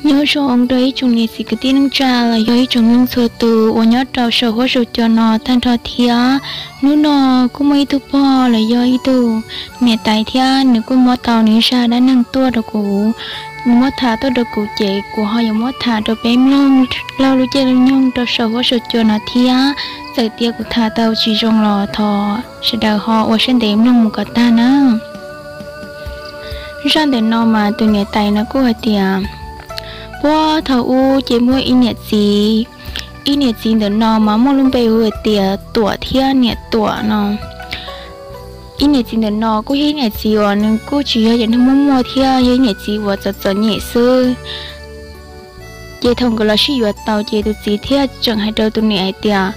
Nyob zoo rau ib tsoom niam txiv kwv tij neej tsa los yog ib tsoom mloog txhua tus uas nyob rau saum huab saum cua no tag nrho thiab. Hnub no kuj muaj ib tug pog los yog ib tug niam tais thiab nws kuj muab tau nws zaj dab neeg tuaj rau kuv. Nws muab tham tuaj rau kuv ces kuv ho yuav muab tham rau peb mloog laug lub caij lub nyoog rau saum huab saum cua no thiab. Txawm tias kuv tham tau tsis zoo los thov sawv daws ho ua siab ntev mloog mus kom tag na. Zaj ntawm no mas tus niam tais no kuj hais tias, puag thaum ub ces muaj ib niam txiv, ib niam txiv ntawm no mas muaj lub npe hu hais tias Tuam thiab niam Tuam no. Ib niam txiv ntawm no kuj yog ib niam txiv uas nws kuj tsis yog cov neeg muaj muaj thiab, yog ib niam txiv uas txom txom nyem xwb. Ces thaum nkawd los sib yuav tau ces tus txiv thiaj tseem hais rau tus niam hais tias,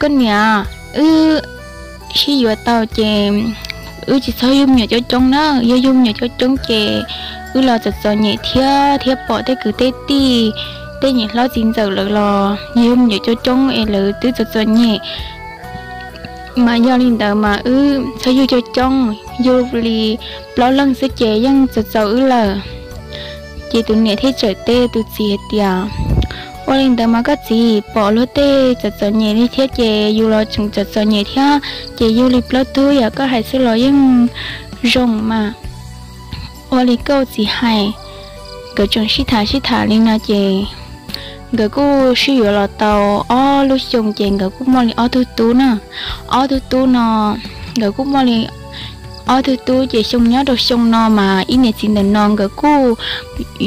koj niam, wb sib yuav tau ces wb tsis txhob yug me nyuam coob coob na, yog yug me nyuam coob coob ces wb los txom txom nyem thiab, thiab pom tej kwv tej tij, tej niam hlob txiv ntxawm lawv los yug me nyuam coob coob es lawv twb txom txom nyem. Mas yog li ntawd mas wb txhob yug coob coob, yug li plaub leeg xwb ces yeej txaus txaus wb lawm. Ces tus niam thiaj tseem teb tus txiv hais tias, ua li ntawd mas koj txiv, pom luag tej txom txom nyem li thiab ces yus los tseem txom txom nyem thiab, ces yug li plaub tug yam koj hais xwb los yeej zoo mas. Ua li koj txiv hais. Nkawd tseem sib tham sib tham li no ces nkawd kuj sib yuav los tau ob lub xyoo ces nkawd kuj muaj li ob tug tub na. Ob tug tub no, nkawd kuj muaj li ob tug tub ces xyoo nyob rau xyoo no mas ib niam txiv ntawm no nkawd kuj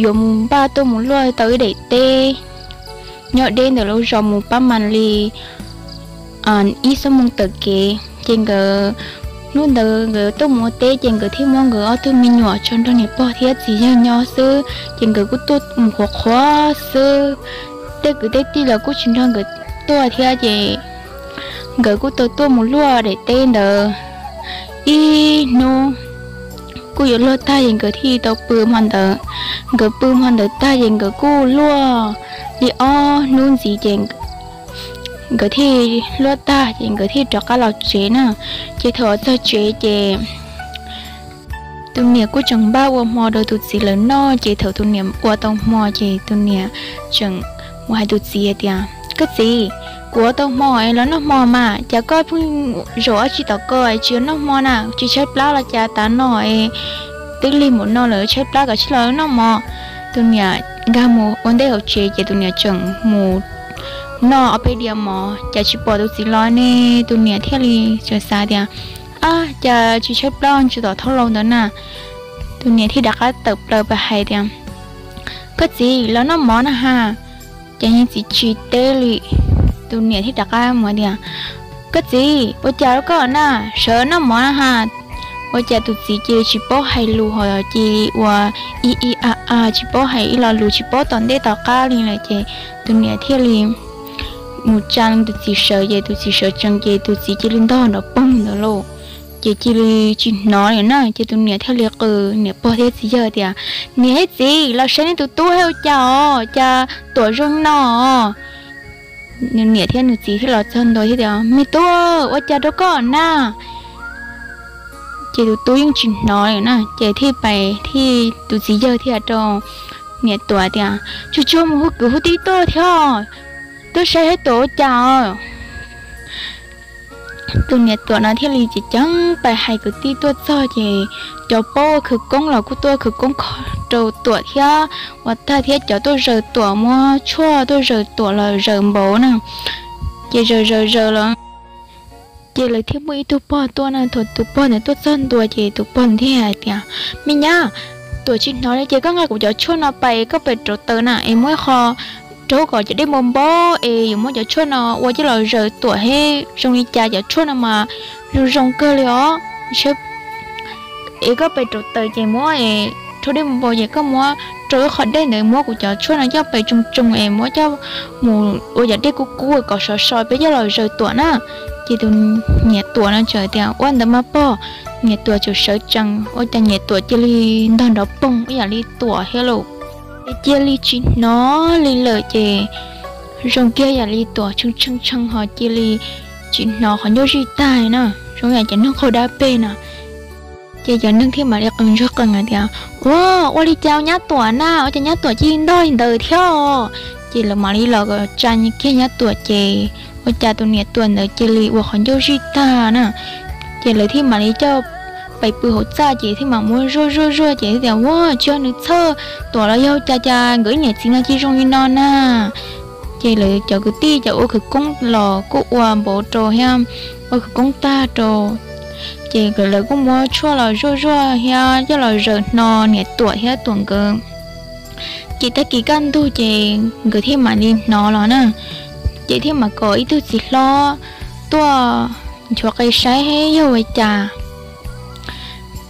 yuav mus npaj tuaj mus luaj tau ib daim teb nyob deb ntawm lub zos mus pab mas li ib xuab moos tawm kev. Ces nkawd hnub ntawd nkawd tuaj mus ua teb ces nkawd thiaj muab nkawd ob tug me nyuam tso nrog niam pog thiab txiv yawg nyob xwb, ces nkawd kuj tuaj mus qhuav qhuav xwb. Tej kwv tej tij los kuj tsis nrog nkawd tuaj thiab ces nkawd kuj tau tuaj mus luaj daim teb ntawd ib hnub kuj yuav luaj tag ces nkawd thiaj tau pw hmo ntawd. Nkawd pw hmo ntawd tag ces nkawd kuj luaj li ob hnub ntxiv ces nkawd thiaj luaj tag ces nkawd thiaj rov qab los tsev na. Ces thaum txog tsev ces tus niam kuj tseem npaj ua hmo rau tus txiv lawv noj, ces thaum tus niam ua tau hmo ces tus niam tseem mus hais tus txiv hais tias, koj txiv, kuv ua tau hmo es los noj hmo mas, cas koj pheej zaum dab tsi tom ko es tsis noj hmo na, tsis tshaib plab los cas tav no es twb lig npaum no lawm tshaib plab, koj cia li los noj mov. Tus niam nkag mus ua ntej hauv tsev ces tus niam tseem mus noj ob peb diav mov, cas tsis pom tus txiv los ne. Tus niam thiaj li tseem xav tias, ab, cas tsis tshaib plab ntsis tom thoob laus ntawd na. Tus niam thiaj rov qab tawm plaws pais hais tias, koj txiv, los noj mov na ha. Ces niag txiv tsis teb li. Tus niam thiaj rov qab mus tias, koj txiv, ua cas rau koj na, sawv noj mov na ha. Ua cas tus txiv cia li tsis paub hais lus ho cia li ua ib ib a a tsis paub hais ib lo lus tsis paub tom ntej tom qab li lawm ces tus niam thiaj li mus tsa tus txiv sawv ces tus txiv sawv tsees ces tus txiv cia li ntog nrov poog ntawd lauj. Ces cia li tsis hnov li na, ces tus niam thiaj li qw niam pog thiab txiv yawg tias, niam thiab txiv, los saib nej tus tub hais ua cas os, cas Tuam zoo no. Nws niam thiab nws txiv thiaj los txog ntua thiab tias, me tub, ua cas rau koj na? Ces tus tub yeej tsis hnov li na, ces thiaj pais thiaj tus txiv yawg thiaj rau niam Tuam tias, tsuag tsuag mus hu kwv hu tij tuaj thiab, tuaj saib saib Tuam ua cas os. Tus niam Tuam no thiaj li ceev ceev pais hais kwv tij tuaj txog ces cov paub ua khawv koob los kuj tuaj khawv koob kho rau Tuam thiab, ua tag thiab cov tuaj zaws Tuam muab tshuaj tuaj zaws Tuam los zaws npaum na. Ces zaws zaws zaws los ces lawv thiaj muaj ib tug pog tuaj na, thaum tus pog ntawd tuaj txog ntua ces tus pog ntawd thiaj hais tias, me nyab, Tuam tsis hnov li ces koj nqa kuv cov tshuaj no pais, koj pais rauv taws na es muab ib qho rau kom cov dej npau npau es yuav muab cov tshuaj no ua coj los zaws Tuam thiab, zoo li cas cov tshuaj no mas zoo zoo kawg li os. Es koj pais rauv taws ces muab rau dej npau npau ces koj muab rau ib qho dej ntawd muab kuv cov tshuaj no coj pais tsoo tsoo es muab coj mus ua cov dej kub kub kom sov so peb coj los zaws Tuam na. Ces tus niam Tuam no txawm tias, ua ntawd mas pog. Niam Tuam txawm sawv tsees ua cas niam Tuam cia li ntog nrov poog ib yam li Tuam thiab lauj. Ces cia li tsis hnov li lawm ces zoo kiag yam li Tuam tshee tshee tshee ho cia li tsis hnov qhov ncauj zij tag na, zoo yam cov neeg qaug dab peg na. Ces cov neeg thiaj mam li qees ntsuag qees hais tias, Ua, ua li cas nyab Tuam na, ua cas nyab Tuam cia li ntog li ntawd thiab? Ces lawv mam li los tsa kiag nyab Tuam ces ua cas tus niam Tuam ntawd cia li ua qhov ncauj zij tag na. Ces lawv thiaj mam li coj pais pw hauv txaj ces thiaj mam muab zuaj zuaj zuaj ces tias, Ua, tsis yog nws txhawj Tuam los yog cas cas nkawd ib niam txiv no cia zoo li no na. Ces lawv cov kwv tij cov ua khawv koob los kuj ua npaum rau thiab, ua khawv koob tag rau. Ces lawv kuj muab tshuaj los zuaj zuaj thiab coj los zaws hno niam Tuam thiab Tuam nkawd. Ces tag kis kaj ntug ces nkawd thiaj mam li hnov los na, ces thiaj mam kom ib tug txiv hlob tuaj nchuav qe saib yog ua cas.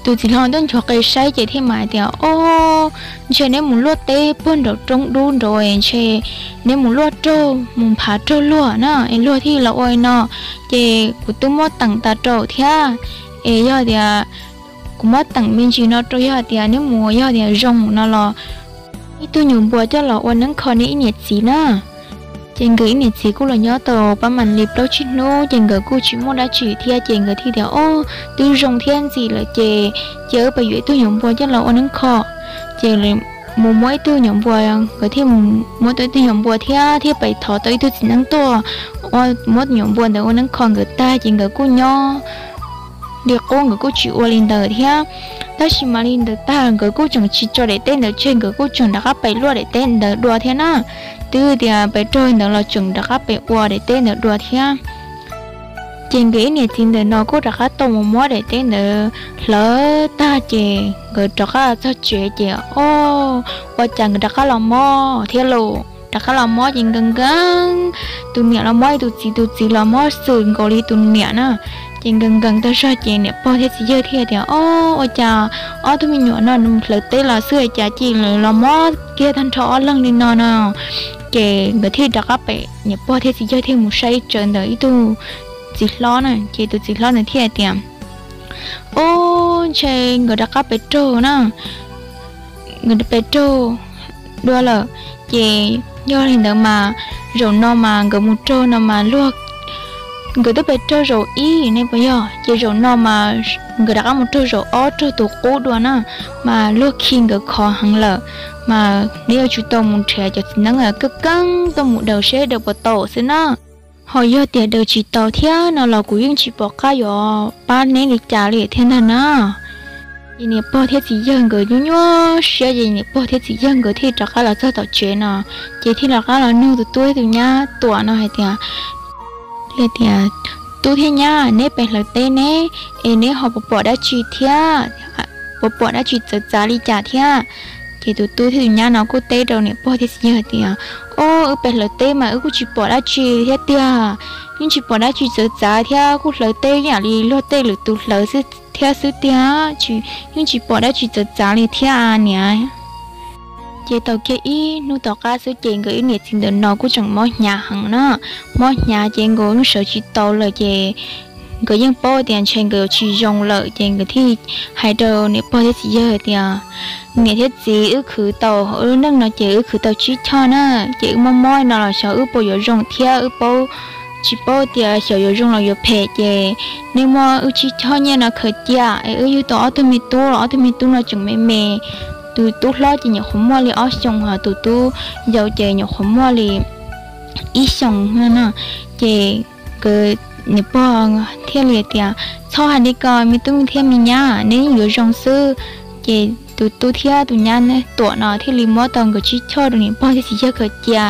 Tus txiv hlob tuaj nchuav qe saib ces thiaj mam tias, Ob, ntshe neb mus luaj teb puag nraum roob dub nraud, ntshe neb mus luaj raug, mus nphav raug luag na es luag thiaj los ua li no. Ces kuv twb muab teem tas rau thiab, es yog tias kuv muab teem me ntsis no rau, yog tias neb mus yog tias zoo no los ib tug nyuam npua coj los ua neeb kho neb ib niam txiv na. Ces nkawd ib niam txiv kuj los nyob tau pab mam li plaub tsib hnub ces nkawd kuj tsis muaj dab tsi thiab ces nkawd thiaj tias, Ob, twb zoo thiab ntxim lawm ces cia wb pab yuav ib tug nyuam npua coj los ua neeb kho. Ces mus muab ib tug nyuam npua, nkawd thiaj muab tau ib tug nyuam npua thiab thiaj pais thov tau ib tug txiv neeb tuaj muab nyuam npua ntawd ua neeb kho nkawd tag ces nkawd kuj nyob li qub, nkawd kuj tsis ua li ntawd thiab. Tab sis mam li ntawd tag nkawd kuj tseem tsis tso daim teb ntawd tseg, nkawd kuj tseem rov qab pais luaj daim teb ntawd dua thiab na. Twb tias pais raug ntawd los tseem rov qab pais ua daim teb ntawd dua thiab. Ces nkawd ib niam txiv ntawm no kuj rov qab tau mus muab daim teb ntawd hlawv tag ces nkawd rov qab txog tsev ces, ob, ua cas nkawd rov qab los mob thiab lauj. Rov qab los mob ces nkees nkees, tus niam los mob li tus txiv, tus txiv los mob xwm nkaus li tus niam na. Ces nkees nkees tag zog ces niam pog thiab txiv yawg thiaj tias, Ob, ua cas ob tug me nyuam no mus hlawv teb los xwb cas cia li los mob kiag tag nrho ob leeg li no no? Ces nkawd thiaj rov qab pem, niam pog thiab txiv yawg thiaj mus saib ib tsawv ntawm ib tug txiv hlob na, ces tus txiv hlob ntawd thiaj tias, Ob, ntshe nkawd rov qab pem raug na, nkawd pem raug dua lawm. Ces yog li ntawd mas zaum no mas nkawd mus raug no mas luag, nkawd twb pem raug zaum ib ne puas yog, ces zaum no mas nkawd rov qab mus raug zaum ob raug tus qub dua na, mas luag khi nkawd khov heev lawm, mas neb yuav tsum tau mus nrhiav cov txiv neeb keej keeb tuaj mus daws seb daws puas tau xwb na. Ho yog tias daws tsis tau thiab no los kuv yeej tsis pom qab yuav pab neb li cas li thiab ntag na. Ces niam pog thiab txiv yawg nkawd nyuaj nyuaj siab ces niam pog thiab txiv yawg nkawd thiaj rov qab los txog tom tsev no, ces thiaj rov qab los nug tus tub thiab tus nyab Tuam no hais tias, tias, Tub thiab nyab, neb pem hlawv teb ne, es neb ho puas pom dab tsi thiab? Puas pom dab tsi txawv txav li cas thiab? Ces tus tub thiab tus nyab no kuj teb rau niam pog thiab txiv yawg tias, Ob, wb pem hlawv teb mas wb kuj tsis pom dab tsi thiab tiag, yeej tsis pom dab tsi txawv txav thiab, kuj hlawv teb ib yam li luag tej lwm tus hlawv xwb thiab xwb tiag, tsis, yeej tsis pom dab tsi txawv txav li thiab niam. Ces tau kiag ib hnub tom qab xwb ces nkawd ib niam txiv ntawm no kuj tseem mob hnyav heev na. Mob hnyav ces nkawd yeej sawv tsis tau lawm ces nkawd yeej paub tias ntshe nkawd yuav tsis zoo lawm ces nkawd thiaj hais rau niam pog thiab txiv yawg tias, Niam thiab txiv, wb khwv tau hauv wb lub neej no ces wb khwv tau tsib choj na, ces wb mob mob no los xyov wb puas yuav zoo thiab wb paub, tsis paub tias xyov yuav zoo los yuav phem ces nej muab wb tsib choj nyiaj no khaws cia es wb yug tau ob tug me tub los ob tug me tub no tseem me me. Tus tub hlob ces nyuam qhuav muaj li ob xyoos, ho tus tub yau ces nyuam qhuav muaj li ib xyoos no. Ces nkawd niam pog thiaj li tias, Txhob hais li ko me tub thiab me nyab, neb yuav zoo xwb. Ces tus tub thiab tus nyab Tuam no thiaj li muab tau nkawd tsib choj rau niam pog thiab txiv yawg khaws cia.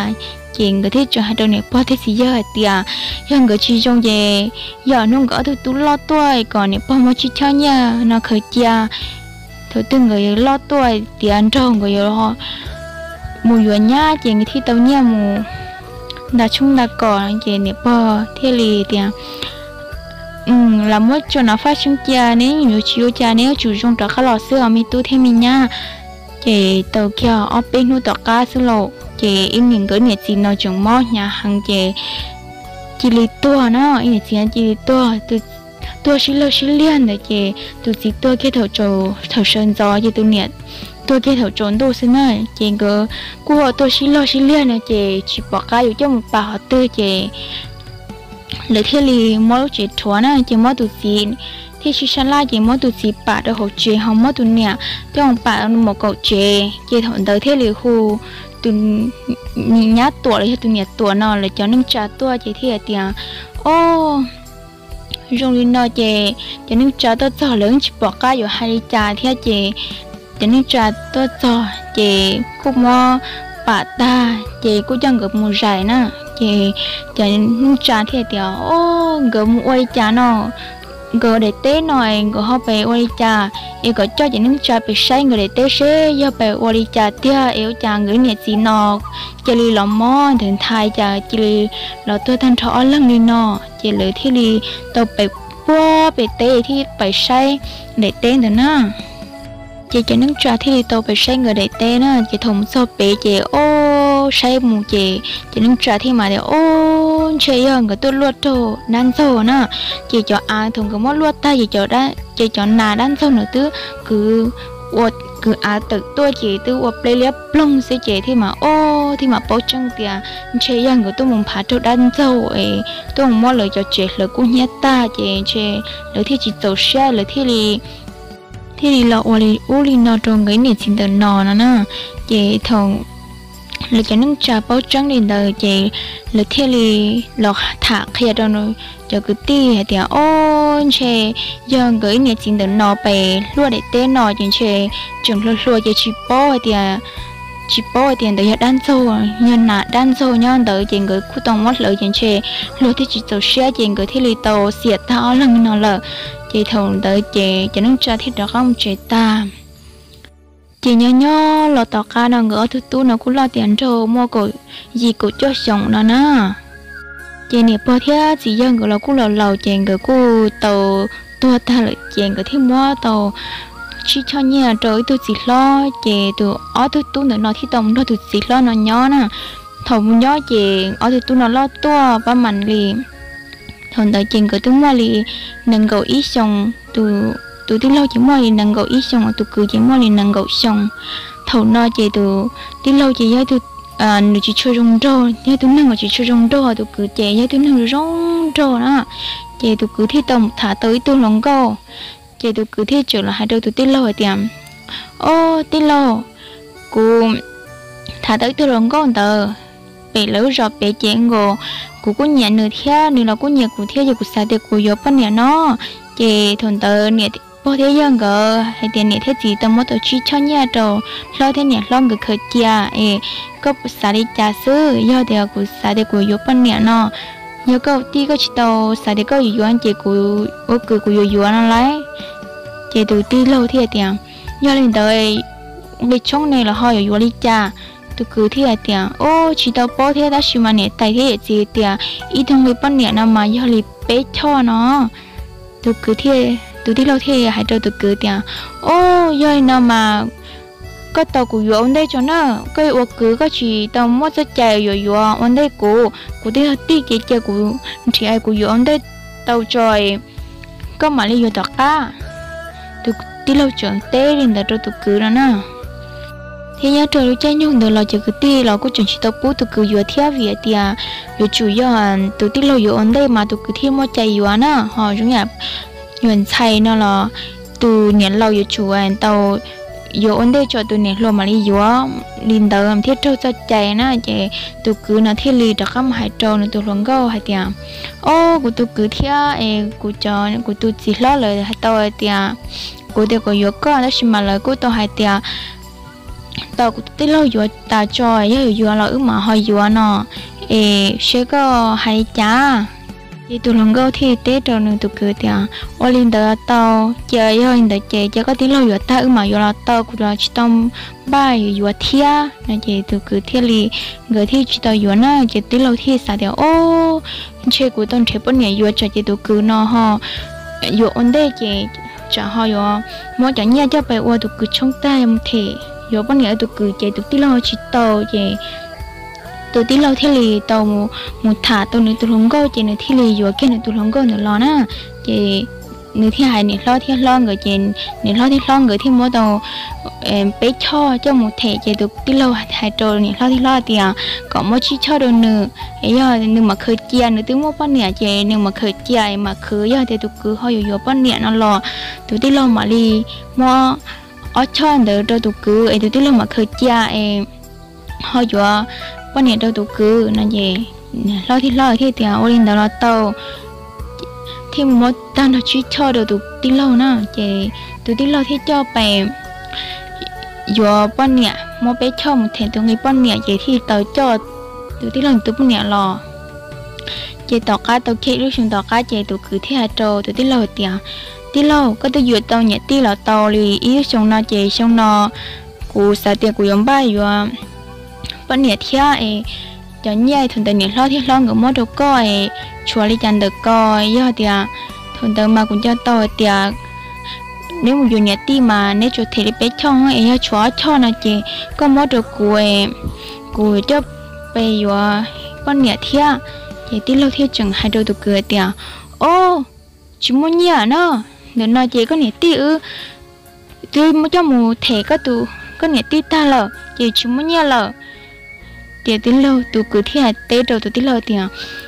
Ces nkawd thiaj tseem hais rau niam pog thiab txiv yawg hais tias, Yog nkawd tsis zoo ces yog hnub nkawd ob tug tub loj tuaj kom niam pog muab tsib choj nyiaj no khaws cia. Thaum twg nkawd loj tuaj tiav nraug nkawd yuav mus yuav nyab ces nkawd thiaj tau nyiaj mus nta tshoob nta kos. Ces niam pog thiaj li tias, Lam muab tso no faj seeb cia, neb yuav tsis ua cas, neb yuav tsum zoo rov qab los xwb os me tub thiab me nyab. Ces tau kiag ob peb hnub tom qab xwb lauj, ces ib niam nkawd niam txiv no tseem mob hnyav heev ces cia li tuag na, ib niam txiv cia li tuag. Tuag sib laug sib liag ntawd ces tus txiv tuag kiag thaum sawv ntxov ces tus niam tuag kiag thaum tsaus ntuj xwb na. Ces nkawd kuj ho tuag sib laug sib liag no ces tsis pom qab yuav coj mus pam qhov twg ces lawv thiaj li muab lub tsev rhuav na, ces muab tus txiv thiaj sib sab laj ces muab tus txiv pam rau hauv tsev ho muab tus niam coj mus pam mus kaum tsev. Ces thaum ntawd thiaj li hu tus nyab tuam los yog tus niam tuam no lawv cov neej tsa tuaj ces thiaj tias, o, zoo li no ces cov neej tsa tuaj txog lawv tsis pom qab yuav hais li cas thiab ces cov neej tsa tuaj txog ces kuj muab pam tag ces kuj coj nkawd mus zais na. Ces cov neej tsa thiaj tias, o, nkawd mus ua li cas no, nkawd daim teb no es nkawd ho pes ua li cas, es kom coj cov neej tsa pes saib nkawd daim teb seb yog pes ua li cas tiag es ua cas nkawd niam txiv no cia li los mob ntawd nthav cas cia li los tuag tag nrho ob leeg li no. Ces lawv thiaj li tau pes puag pem teb thiaj pes saib daim teb ntawd na. Ces cov neej tsa thiaj li tau pes saib nkawd daim teb na. Ces thaum mus txog pem ces o, saib mus ces cov neej tsa thiaj mam tias, o, ntshe yog nkawd tuaj luaj raug dab ntxaug na. Ces cov av thaum nkawd muab luaj tag ces cov nas dab ntxaug no twb kwv, ua kwv av tawm tuaj ces twb ua pleb liab ploog xwb ces thiaj mam o, thiaj mam paub tseeb tias ntshe yog nkawd tuaj mus nphav raug dab ntxaug es tuaj mus muab lawv cov tsev hlawv kub hnyiab tag ces ntshe lawv thiaj tsis txaus siab lawv thiaj li thiaj li los ua li ub li no rau nkawd ib niam txiv ntawm no no na. Ces thaum lawv cov neej tsa paub tseeb li ntawd ces lawv thiaj li los tham qhia rau cov kwv tij hais tias, o, ntshe yog nkawd ib niam txiv ntawm no pes luaj daim teb no ces ntshe tseem hluas hluas ces tsis paub hais tias tsis paub hais tias ntawd yog dab ntxaug, yog nas dab ntxaug nyob ntawd ces nkawd kuj tau muab hlawv ces ntshe luag thiaj tsis txaus siab ces nkawd thiaj li tau xiam tag ob leeg no lawm. Ces thaum ntawd ces cov neej tsa thiaj rov qab mus tsev tag. Ces nyob nyob los tom qab no nkawd ob tug tub no kuj loj tiav nraug muaj kaum yim kaum cuaj xyoos no na. Ces niam pog thiab txiv yawg nkawd los kuj los laus ces nkawd kuj tau tuag tag lawm ces nkawd thiaj muab tau tsib choj nyiaj rau ib tug txiv hlob ces tus ob tug tub ntawm no thiaj tau mus nrog tus txiv hlob no nyob na. Thaum mus nyob ces ob tug tub no loj tuaj pab mam li thaum ntawd ces nkawd twb muaj li nees nkaum ib xyoos, tus tij laug ces muaj li nees nkaum ib xyoos, tus kwv ces muaj li nees nkaum xyoo. Thaum no ces tus tij laug ces yog tus, nws tsis tshua zoo nraug, yog tus neeg uas tsis tshua zoo nraug, tus kwv ces yog tus neeg zoo zoo nraug na. Ces tus kwv thiaj tau mus tham tau ib tug hluas nkauj. Ces tus kwv thiaj tseem los hais rau tus tij laug hais tias, o, tij laug, kuv tham tau ib tug hluas nkauj ntawd pem lawv zos pem ces nkaus kuv kuj nyiam nws thiab nws los kuj nyiam kuv thiab ces kuv xav tias kuv yuav poj niam no. Ces thaum ntawd niam pog thiab yawg nkawd hais tias niam thiab txiv tau muab tau tsib choj nyiaj rau hlob thiab niam hlob nkawd khaws cia es koj xav li cas xwb, yog tias kuv xav tias kuv yuav poj niam no, yog koj tij koj tsis tau xav tias koj yuav yuav ces kuv ua kwv kuv yuav yuav no lauj. Ces tus tij laug thiaj tias, yog li ntawd nqi tshoob ne los ho yuav yuav li cas? Tus kwv thiaj hais tias, o, tsis tau paub thiab tab sis mas niam tais thiab yawm txiv tias ib tug nqi poj niam no mas yog li peb choj no. Tus kwv, tus tij laug thiaj hais rau tus kwv tias, o, yog li no mas koj tau kuv yuav ua ntej tso na, koj ua kwv koj tsis tau muaj txoj cai yuav yuav ua ntej kuv, kuv twb yog tij ces cia kuv nrhiav kuv yuav ua ntej tau tso koj mam li yuav tom qab. Tus tij laug tseem teb li ntawd rau tus kwv no na. Thiab nyob rau lub caij nyoog ntawd los cov kwv tij los kuj tseem tsis tau pub tus kwv yuav thiab vim hais tias yuav tsum yog tus tij laug yuav ua ntej mas tus kwv thiaj muaj cai yuav na, ho zoo yam nyuam ntxhais no los tus niam laus yuav tsum tau yuav ua ntej tso tus niam hluas mam li yuav, li ntawd thiaj raug txoj cai na. Ces tus kwv no thiaj li rov qab mus hais rau nws tus hluas nkauj hais tias, o, kuv tus kwv thiab es kuv cov, kuv tus txiv hlob lawv hais tau hais tias kuv tias kuv yuav koj tab sis mas lawv kuj tau hais tias tau kuv tus tij laug yuav tas tso, yog yuav yuav los wb mam ho yuav no, es seb koj hais li cas. Ces tus hluas nkauj thiaj teb rau nws tus kwv tias, ua li ntawd tau, cia yog li ntawd ces cia koj tij laug yuav tag wb mam yuav los tau, kuv los tsis tau npaj yuav yuav thiab no. Ces tus kwv thiaj li, nkawd thiaj tsis tau yuav na. Ces tij laug thiaj xav tias, o, ntshe kuv tau nrhiav poj niam yuav tsam ces tus kwv no ho yuav ua ntej ces tsam ho yuav muab cov nyiaj coj pes ua tus kwv tshoob tag mus them yuav poj niam ua tus kwv ces tus tij laug tsis tau. Ces tus tij laug thiaj li tau mus tham tau nws tus hluas nkauj ces nws thiaj li yuav kiag nws tus hluas nkauj ntawd los na. Ces nws thiaj hais niam hlob thiab hlob nkawd ces niam hlob thiab hlob nkawd thiaj muab tau peb choj coj mus them. Ces tus tij laug hais rau niam hlob thiab hlob tias kom muab tsib choj rau nws, yog nws mam khaws cia, nws twb muaj poj niam ces nws mam khaws cia es mam khwv, yog tias tus kwv ho yuav yuav poj niam no los tus tij laug mam li muab ob choj ntawd rau tus kwv es tus tij laug mam khaws cia es ho yuav poj niam rau tus kwv no. Ces niam hlob thiab hlob thiaj tias ua li ntawd los tau, thiaj muab tag nrho tsib choj rau tus tij laug na. Ces tus tij laug thiaj coj pes yuav poj niam, muab peb choj mus them tus nqi poj niam ces thiaj tau coj tus tij laug tus poj niam los. Ces tom qab tau kiag ib lub xyoo tom qab ces tus kwv thiaj hais rau tus tij laug tias, tij laug, koj twb yuav tau niam tij los tau li ib lub xyoo no ces xyoo no kuv xav tias kuv yuav npaj yuav poj niam thiab es cov nyiaj thaum ntawd niam hlob thiab hlob nkawd muab rau koj es tshuav li cas ntawm ko. Yog tias thaum ntawd mas kuv nco tau hais tias neb mus yuav niam tij mas neb tsuas them li peb choj es yog tshuav ob choj no ces koj muab rau kuv es kuv coj pes yuav poj niam thiab. Ces tij laug thiaj tseem hais rau tus kwv hais tias, ob, tsis muaj nyiaj na, ntawm no ces koj niam tij wb twb coj mus them koj tus, koj niam tij tag lawm ces tsis muaj nyiaj lawm. Ces tij laug tus kwv thiaj teb rau tus tij laug tias,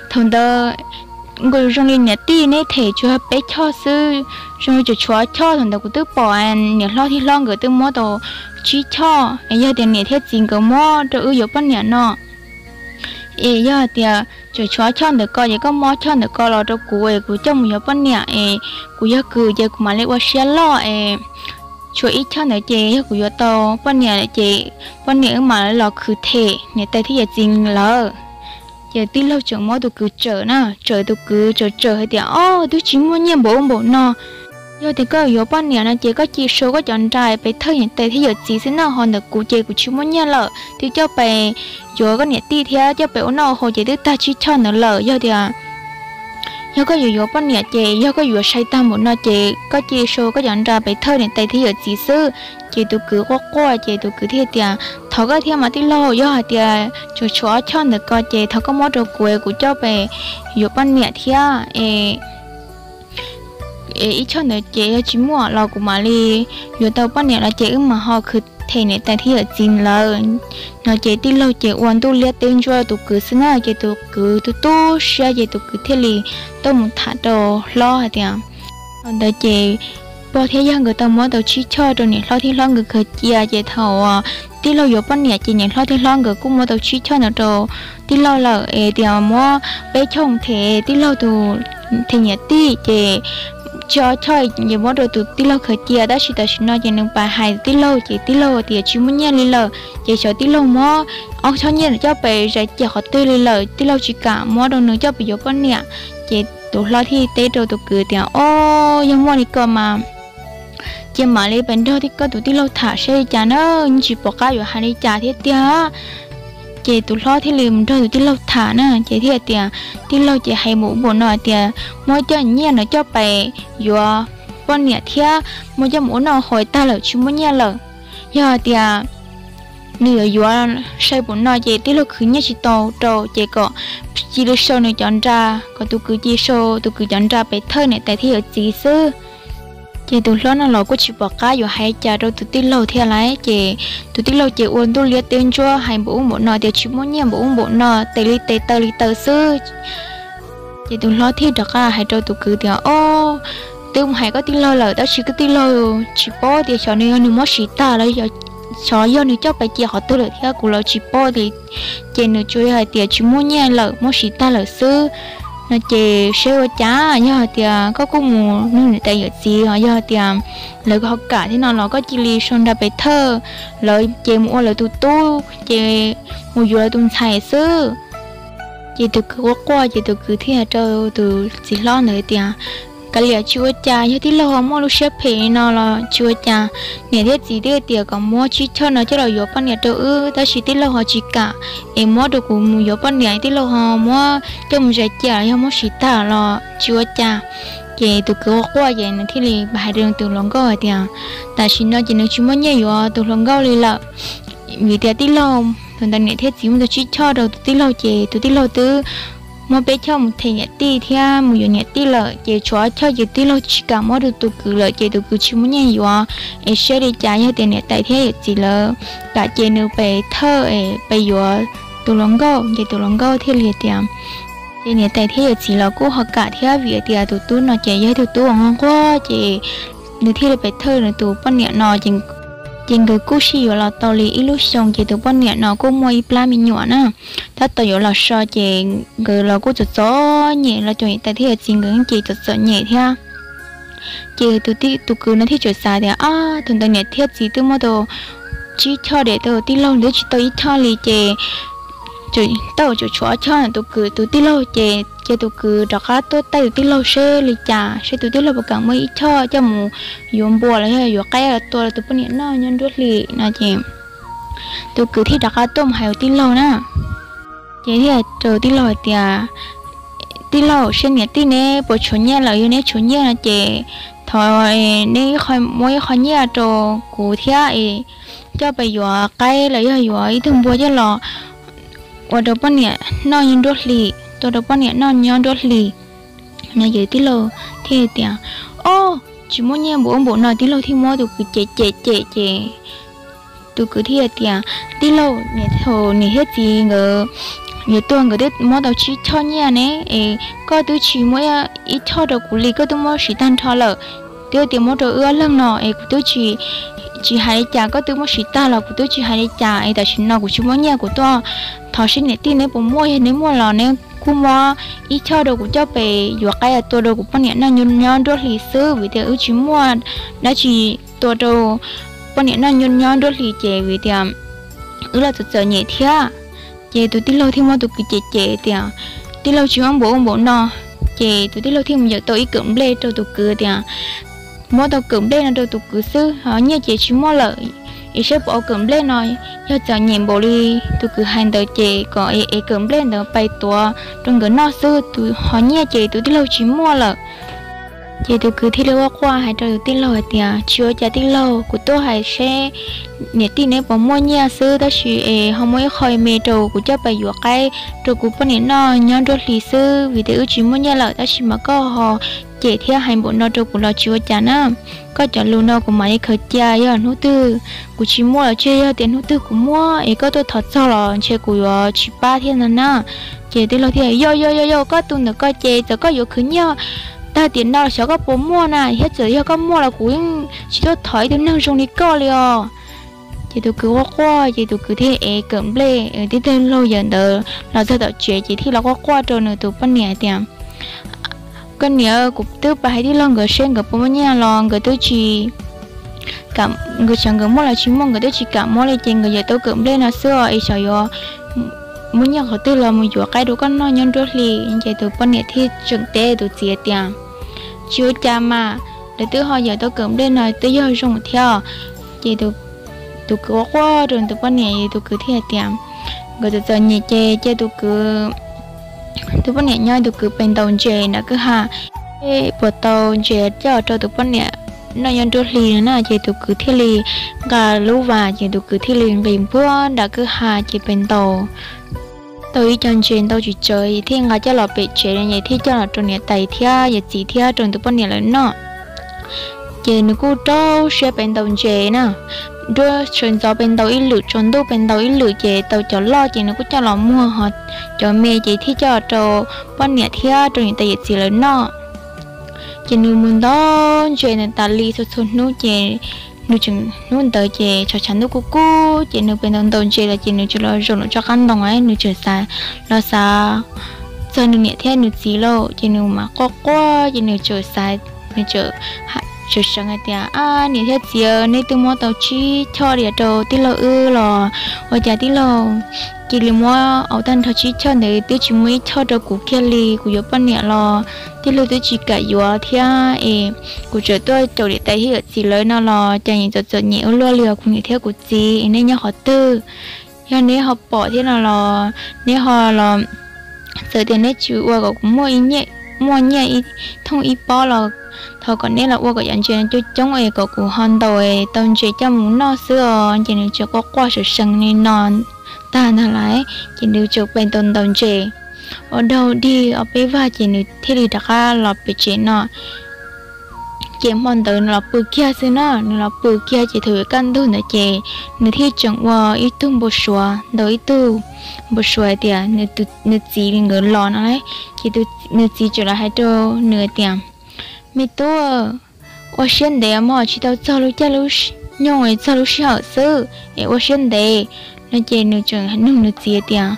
thaum ntawd nkaus zoo li niam tij neb them tsuas peb choj xwb, zoo li tseem tshuav ob choj, thaum ntawd kuv twb pom niam hlob thiab hlob nkawd twb muab tau tsib choj es yog tias niam thiab txiv nkawd muab rau wb yuav poj niam no es yog tias tseem tshuav ob choj ntawm ko ces koj muab ob choj ntawm ko los rau kuv es kuv coj mus yuav poj niam es kuv yog kwv ces kuv mam li ua siab loj es tshuav ib choj ntawd ces yog kuv yuav tau poj niam ces poj niam wb mam li los khwv them niam tais thiab yawm txiv lawm. Ces tij laug tseem muab tus kwv tsawm na, tsawm tus kwv tsawm tsawm hais tias, ob, twb tsis muaj nyiaj npaum ub npaum no. Yog tias koj yuav poj niam no ces koj cia sau koj cov nra pes thawj niam tais thiab yawm txiv xwb na, ho ntawm kuv ces kuv tsis muaj nyiaj lawm, twb coj pes yuav koj niam tij thiab coj pes ua noj ua haus ces twb tag tsib choj ntawd lawm. Yog tias yog koj yuav yuav poj niam ces yog koj yuav sai tag npaum no ces koj cia sau koj cov nra pes thawj niam tais thiab yawm txiv xwb. Ces tus kwv quaj quaj ces tus kwv thiaj tias, thov koj thiab mas tij laug, yog hais tias tseem tshuav ob choj ntawm ko ces thov koj muab rau kuv es kuv coj pes yuav poj niam thiab es ib choj ntawd ces yog tsis muaj los kuv mam li yuav tau poj niam los ces wb mam ho khwv them niam tais thiab yawm txiv lawm no. Ces tij laug ces ua ntuj liab teb ntsuab tus kwv xwb na, ces tus kwv tu tu siab ces tus kwv thiaj li tuaj mus tham rau hlob hais tias, thaum ntawd ces pog thiab yawg nkawd tau muab tau tsib choj rau niam hlob thiab hlob nkawd khaws cia, ces thaum tij laug yuav poj niam ces niam hlob thiab hlob nkawd kuj muab tau tsib choj ntawd rau tij laug lawm es tias muab peb choj them tij laug tus, them niam tij, ces tsib choj ces muab rau tus tij laug khaws cia, tab sis tam sim no ces nws pais hais tij laug ces tij laug tias tsis muaj nyiaj li lawm, ces xyov tij laug muab ob choj nyiaj coj pes zais cia qhov twg li lawm, tij laug tsis kam muab rau nws coj pes yuav poj niam. Ces tus hlob thiaj teb rau tus kwv tias, ob, yog muaj li ko mas cia mam li pes nrog koj tus tij laug tham saib li cas na, yeej tsis pom qab yuav hais li cas thiab tiag. Ces tus hlob thiaj li mus nrog tus tij laug tham na, ces thiaj tias, tij laug ces hais npaum ub npaum no tias muab coj nyiaj no coj pes yuav poj niam thiab muab coj mus ua noj haus tag lawm tsis muaj nyiaj lawm. Yog tias nws yuav yuav sai npaum no ces tij laug khwv nyiaj tsis tau rau, ces kom cia li sau nws cov nra, kom tus kwv cia li sau tus kwv cov nra pes thawj niam tais thiab yawm txiv xwb. Ces tus hlob no los kuj tsis pom qab yuav hais cas rau tus tij laug thiab lawm, ces tus tij laug ces ua ntuj liab teb ntsuab hais npaum ub npaum no tias tsis muaj nyiaj npaum ub npaum no, tes li tes taw li taw xwb. Ces tus hlob thiaj rov qab hais rau tus kwv tias, ob, twb mus hais koj tij laug lawm, tab sis koj tij laug tsis paub tias xyov nws yog nws muab siv tag los xyov yog nws coj pes cia qhov twg lawm thiab, kuv los tsis paub li. Ces nws tsuas yog hais tias tsis muaj nyiaj lawm, muab siv tag lawm xwb no. Ces saib ua cas, yog hais tias koj kuj mus nug niam tais yawm txiv, yog hais tias lawv ho kam thiab no los koj cia li sau nra pes thawj, lawv ces mus ua lawv tus tub, ces mus yuav lawv tus ntxhais xwb. Ces tus kwv quaj quaj, ces tus kwv thiaj hais rau tus txiv hlob ntawd tias, kav liam, tsis ua cas, yog tij laug ho muaj lub siab phem li no los tsis ua cas. Niam thiab txiv twb tias kom muab tsib choj no coj los yuav poj niam rau wb, tab sis tij laug ho tsis kam, es muab rau kuv mus yuav poj niam, tij laug ho muab coj mus zais cia los yog muab siv tag los tsis ua cas. Ces tus kwv quaj quaj, ces nws thiaj li hais rau tus hluas nkauj hais tias, tam sim no ces nws tsis muaj nyiaj yuav tus hluas nkauj li lawm, vim tias tij laug, thaum ntawd niam thiab txiv muab tau tsib choj rau tus tij laug, ces tus tij laug twb muab peb choj mus them niam tij thiab mus yuav niam tij lawm, ces tshuav ob choj ces tij laug tsis kam muab rau tus kwv lawm, ces tus kwv tsis muaj nyiaj yuav. Es saib li cas yog tias niam tais thiab yawm txiv lawv kam ces nws pes thawj es pes yuav tus hluas nkauj. Ces tus hluas nkauj thiaj li tias, ces niam tais thiab yawm txiv los kuj ho kam thiab, vim tias tus tub no ces yog ib tug tub uas nquag nquag, ces nws thiaj li pes thawj nws tus poj niam no. Ces nkawd kuj sib yuav los tau li ib lub xyoo, ces tus poj niam no kuj muaj ib plab me nyuam na, tab tom yuav los so, ces nkawd los kuj txom txom nyem, los cov niam tais thiab yawm txiv nkawd ces txom txom nyem thiab. Ces tus kwv no thiaj txawm xav tias, ab, thaum ntawd niam thiab txiv twb muab tau tsib choj, ces tus tij laug twb tsis tau ib choj li, ces tau tseem tshuav ob choj ntawm tus kwv tus tij laug. Ces cia tus kwv rov qab tuaj taij tus tij laug seb li cas, seb tus tij laug puas kam muab ib choj coj mus yuav npua los yog yuav qaib los tua rau tus poj niam noj nyob nruab hlis no. Ces tus kwv thiaj rov qab tuaj mus hais tus tij laug na. Ces thiaj rau tij laug hais tias, tij laug, seb niam tij neb puas tshuav nyiaj lawm, yog neb tshuav nyiaj no ces thov neb muab ib qho nyiaj rau kuv thiab es coj pes yuav qaib los yog yuav ib tug npua coj los ua rau poj niam noj nyob nruab hlis, tua rau poj niam noj nyob nruab hlis no. Ces tij laug thiaj tias, ob, tsis muaj nyiaj npaum ub npaum no. Tij laug thiaj muab tus kwv cem cem cem, ces tus kwv thiaj tias, tij laug, niam thiab txiv nkawd yuav tuag nkawd twb muab tau tsib choj nyiaj ne, es koj twb tsis muab ib choj rau kuv li, koj twb muab siv tag nrho lawm. Twb tias muab rau wb ob leeg no es kuv twb tsis, tsis hais li cas, koj twb muab siv tag los kuv twb tsis hais li cas. Es tam sim no kuv tsis muaj nyiaj, kuv tuaj thov seb niam tij neb puas muaj, yog neb muaj los neb kuj muab ib choj rau kuv coj pes yuav qaib tua rau kuv poj niam noj nyob nruab hlis xwb, vim tias wb tsis muaj dab tsi tua rau poj niam noj nyob nruab hlis, ces vim tias wb los txom txom nyem thiab. Ces tus tij laug thiaj muab tus kwv cem cem tias, tij laug tsis muaj npaum ub npaum no. Ces tus tij laug thiaj mus yawm tau ib kawm nplej rau tus kwv tias, muab tau kawm nplej no rau tus kwv xwb, nyiaj ces tsis muaj lawm, es saib puas ua kawm nplej no, yog txom nyem npaum li tus kwv hais ntawd ces kom es kawm nplej ntawd pais tuav rau nkawd noj xwb, tus ho nyiaj ces tus tij laug tsis muaj lawm. Ces tus kwv thiaj li quaj quaj hais rau tus tij laug hais tias, tsis ua cas tij laug, kuv tuaj hais seb niam tij neb puas muaj nyiaj xwb, tab sis es ho muab ib qho me rau kuv coj pais yuav qaib rau kuv poj niam noj nyob nruab hlis xwb, vim tias wb tsis muaj nyiaj lawm, tab sis mas koj ho cem thiab hais npaum no rau kuv los tsis ua cas na. Koj cov lus no kuv mam li khaws cia, yog hnub twg kuv tsis muaj los tseg, yog tias hnub twg kuv muaj es koj tuaj thov txog los ntshe kuv yuav tsis pab thiab ntag na. Ces tij laug thiaj, yog yog yog yog, koj tus ntawm koj ces txawm koj yuav khwv nyiaj tag tiam no los xyov koj puas muaj na, thiab txawm yog koj muaj los kuv yeej tsis tuaj thov ib tug neeg zoo li koj li os. Ces tus kwv quaj quaj, ces tus kwv thiaj ev kawm nplej, tij laug yawm ntawd los txog tom tsev ces thiaj los quaj quaj rau nws tus poj niam tias, koj niam, kuv twb pais hais tij laug nkawd seb nkawd puas muaj nyiaj los nkawd twb tsis, nkawd xyov nkawd muaj los tsis muaj, nkawd twb tsis kam muab li, ces nkawd yawm tau kawm nplej no xwb os, es xyov yuav muaj nyiaj qhov twg los mus yuav qaib rau koj noj nyob nruab hlis. Ces tus poj niam thiaj tseem teb tus txiv tias, tsis ua cas mas, lawv twb ho yawm tau kawm nplej no twb yog zoo thiab. Ces tus kwv quaj quaj rau tus poj niam, tus kwv thiaj tias, nkawd txom txom nyem ces cia tus kwv, tus poj niam nyob tus kwv pes ntaus ntses nram kwj ha, puas tau ntses coj rau tus poj niam noj nyob nruab hlis no na. Ces tus kwv thiaj li nqa lub vas, ces tus kwv thiaj li nqis npuag nram kwj ha ces pes ntaus tau ib co ntses ntau tsis tsawg, thiaj nqa coj los pem tsev, thiaj coj los rau niam tais thiab yawm txiv thiab rau tus poj niam lawv noj. Ces nws kuj rau siab pes ntaus ntses na, nruab sawv ntxov pes ntaus ib lwm, tsaus ntuj pes ntaus ib lwm, ces tau cov loj ces nws kuj coj los muag, ho cov me ces thiaj coj rau poj niam thiab rau niam tais yawm txiv lawv noj. Ces nws mus ntaus ntses ntawd tas li txhua txhua hnub, ces nws tseem, hnub ntawd ces tshav tshav ntuj kub kub, ces nws pem ntaus ntaus ntses los ces nws tseem los zaum nws tso qab ntoo, nws tseem xav, los xav txog nws niam thiab nws txiv lauj, ces nws mas quaj quaj, ces nws tseem xav, nws tseem tseem seev hais tias, ab, niam thiab txiv, neb twb muab tau tsib choj diam rau tij laug wb los ua cas tij laug cia li muab au tag nrho tsib choj ntawd twb tsis muaj ib choj rau kuv kiag li. Kuv yuav poj niam los tij laug twb tsis kam yuav thiab es kuv tseem tuaj caum niam tais thiab yawm txiv lawv no los cas yeej txom txom nyem ua luaj li os kuv niam thiab kuv txiv, es neb nyob qhov twg? Yog neb ho pom thiab no los neb ho los, txawm tias neb tsis ua kom kuv muaj, muaj nyiaj ib thooj ib pob los thov kom neb los ua kom cov ntses no coob coob es kom kuv ho ntaus tau ntses coj mus noj xwb os. Ces nws tseem quaj quaj seev seev li no tag ntag lauj, ces nws tseem pem ntaus ntaus ntses. ua daug dig ob peb vag ces nws thiaj li rov qab los pem tsev no. Ces hmo ntawd nws los pw kiag xwb na, nws los pw kiag ces thaum yuav kaj ntug ntawd ces nws thiaj tseem ua ib tug npau suav, ntaus ib tug npau suav hais tias nws txiv li nkawd los no lauj. Ces nws txiv tseem los hais rau nws tias, Me tub, ua siab ntev mog, tsis tau txog lub caij lub nyoog, txog lub sij hawm xwb es ua siab ntev. No ces nws tseem nug nws txiv tias,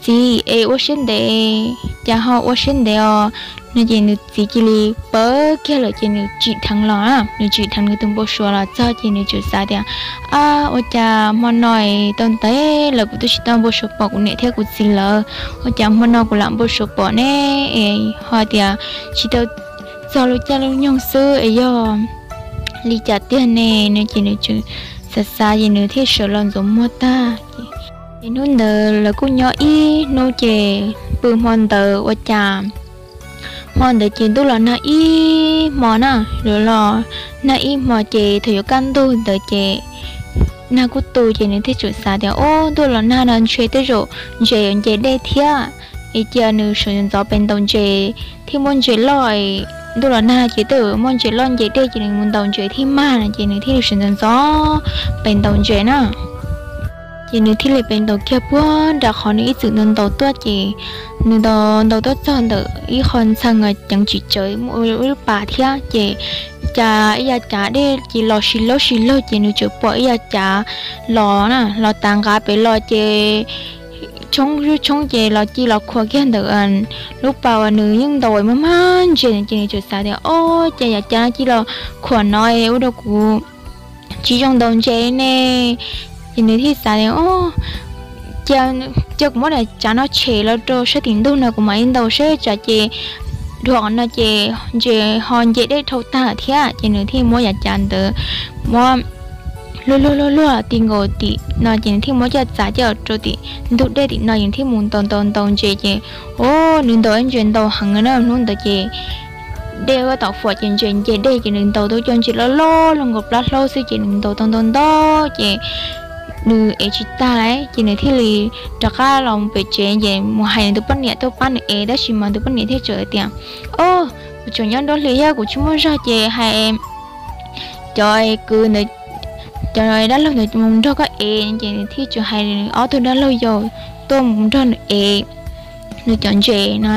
Txiv, es ua siab ntev cas ho ua siab ntev os? No ces nws txiv cia li pawv kiag lawm ces nws tsim dheev los, nws tsim dheev nws tus npau suav los txog ces nws tseem xav tias, Ab, ua cas hmo no tau ntev lawm kuv twb tsis tau npau suav pom kuv niam thiab kuv txiv lawm, ua cas hmo no kuv lam npau suav pom ne? Es ho tias tsis tau txog lub caij lub nyoog xwb es yog li cas tiag ne? No ces nws tseem xav xav ces nws thiaj sawv los ntxuav muag tag. Ces hnub ntawd lawv kuj nyob ib hnub ces pw hmo ntawd ua cas hmo ntawd ces ntuj los nag ib hmo na, los nag ib hmo ces thaum yuav kaj ntug ntawd ces nag kuj tu ces nws thiaj tseem xav tias, Ub, ntuj los nag no ntshe tej zaum ntses yuav nce dej thiab. Es cia nws sawv ntxov pem ntaus ntses thiaj muaj ntses loj. Ntuj los nag ces tej zaum muaj ntses loj nce dej ces nws mus ntaus ntses thiaj mag no ces nws thiaj li sawv ntxov ntxov pem ntaus ntses na. Ces nws thiaj li pem ntaus kiag puag nram qhov nws ib txwm ntaus ntaus tuaj ces nws ntaus ntaus tuaj txog ntawm ib qho ntxhee ceev tsis tsawv muaj ib lub pas thiab ces cas ib yav cav dej ces los sib laug sib laug ces nws tseem pom ib yav cav los na, los tav nqav pem los ces tshoob tshoob ces los ci los khuam kiag ntawm lub pas uas nws yeej ntaus maj mag ntses ces nws tseem xav tias, Ob, cas yav cav no ci los khuam no ua rau kuv tsis zoo ntaus ntses ne. Ces nws thiaj xav tias, Cia kuv muab daim cav no tshem los rau sab tim ntug no kuv mam li ntaus seb tsam ces dhau qhov no ces ntses ho nce dej dhau tag thiab. Ces nws thiaj muab yav cav ntawd muab luag luag luag luag ti nkaus tim no ces nws thiaj muab coj txav coj rau tim ntug dej tim no ces nws thiaj mus ntaus ntaus ntaus ntses ces, o, nws ntaus ntses ntau heev na hnub ntawd ces dej ua tom fuam ces ntses nce dej ces nws ntaus tau cov ntses loj loj luaj nkaus plab hlaub xwb ces nws ntaus tau ntau ntau ces nws ev tsis tag lawm ces nws thiaj li rov qab los pem tsev ces mus hais nws tus poj niam tuaj pab nws ev tab sis mas tus poj niam thiaj teb tias, O, kuv tseem nyob nruab hlis thiab kuv tsis muaj zog ces hais cov kwv ntawd, cov dab laug ntawd mus nrog koj ev. Ces nws thiaj tseem hais ob tug dab laug yau tuaj mus nrog nws ev nws cov ntses no.